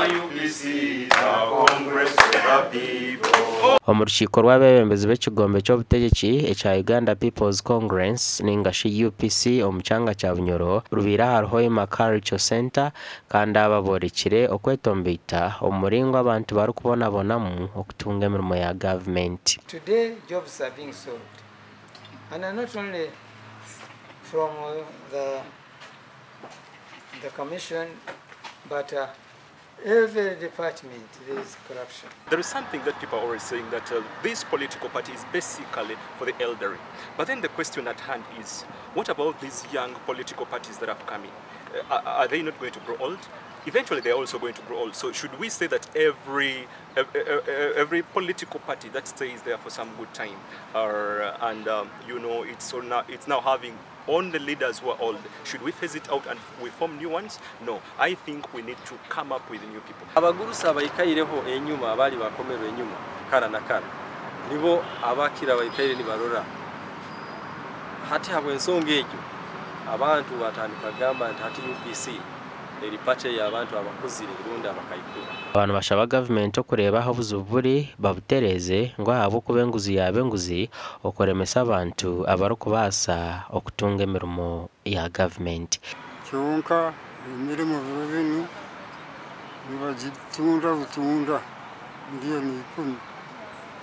UPC is a Congress of the people. Omu rukiiko rw'abeebembezi b'ekigombe ky'obutegyeki ekya Uganda People's Congress ninga shi UPC omu kyanga kya Bunyoro rubaire ahari Hoima Cultural Centre kandi aba boorekire okwetomboita omu muringo abantu barikubonabonamu okutunga emirimo ya gavumenti. Today jobs are being sold and not only from the the commission but every department there is corruption. There is something that people are always saying that this political party is basically for the elderly. But then the question at hand is, what about these young political parties that have come in? Are they not going to grow old? Eventually they're also going to grow old. So should we say that every political party that stays there for some good time, and it's now having only leaders who are old, should we phase it out and we form new ones? No, I think we need to come up with new people. Abagurusi abaikaireho enyuma abali bakomerwa enyuma kara na kara nibo abakira baikaire nibarora hati habw'ensonga egyo abantu batandika kugamba nti hati UPC eri party y'abantu abakuzire rundi abakaikuru. Abantu bashaba gavumenti okureeba aho obuzibu buri babutereeze ngu ahabw'okuba enguzi yaaba enguzi okuremesa abantu abarikubaasa okutunga emirimo ya gavumenti. Kyonka emirimo biro binu nibagitunda butunda miliyoni 10,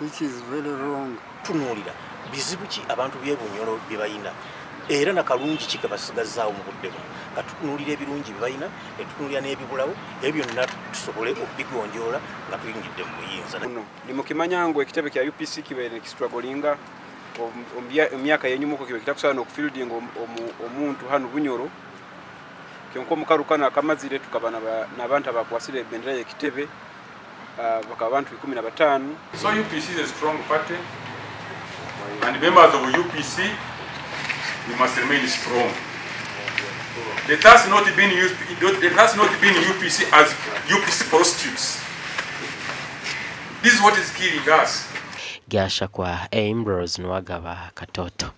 which is very wrong. Tunuulira bizibu ki abantu by'e Bunyoro bye balina era na kalungi ki ke basigazaawo mu budde buno, nga tutunuulira ebirungi bye balina ne tutunuulira n'ebibulawo, ebyo byonna tusobole okubigonjoola nga tuyingidde mu buyinza. Nimukimanya ngu ekitebe kya UPC kibaire nikistrugglinga omu myaka yenyuma okwo, kibaire kitakusobola n'okufieldinga omuntu hanu Bunyoro. Kyonka omukaru kano akamazire tukaba n'abantu abakwasire ebendera y'ekitebe, bakaba abantu 15. So UPC is a strong party, and members of UPC, we must remain strong. Let us not be in UP, let us not be in UPC as UPC prostitutes. This is what is killing us. Gyashakwa Ambrose Nwagaba Katoto.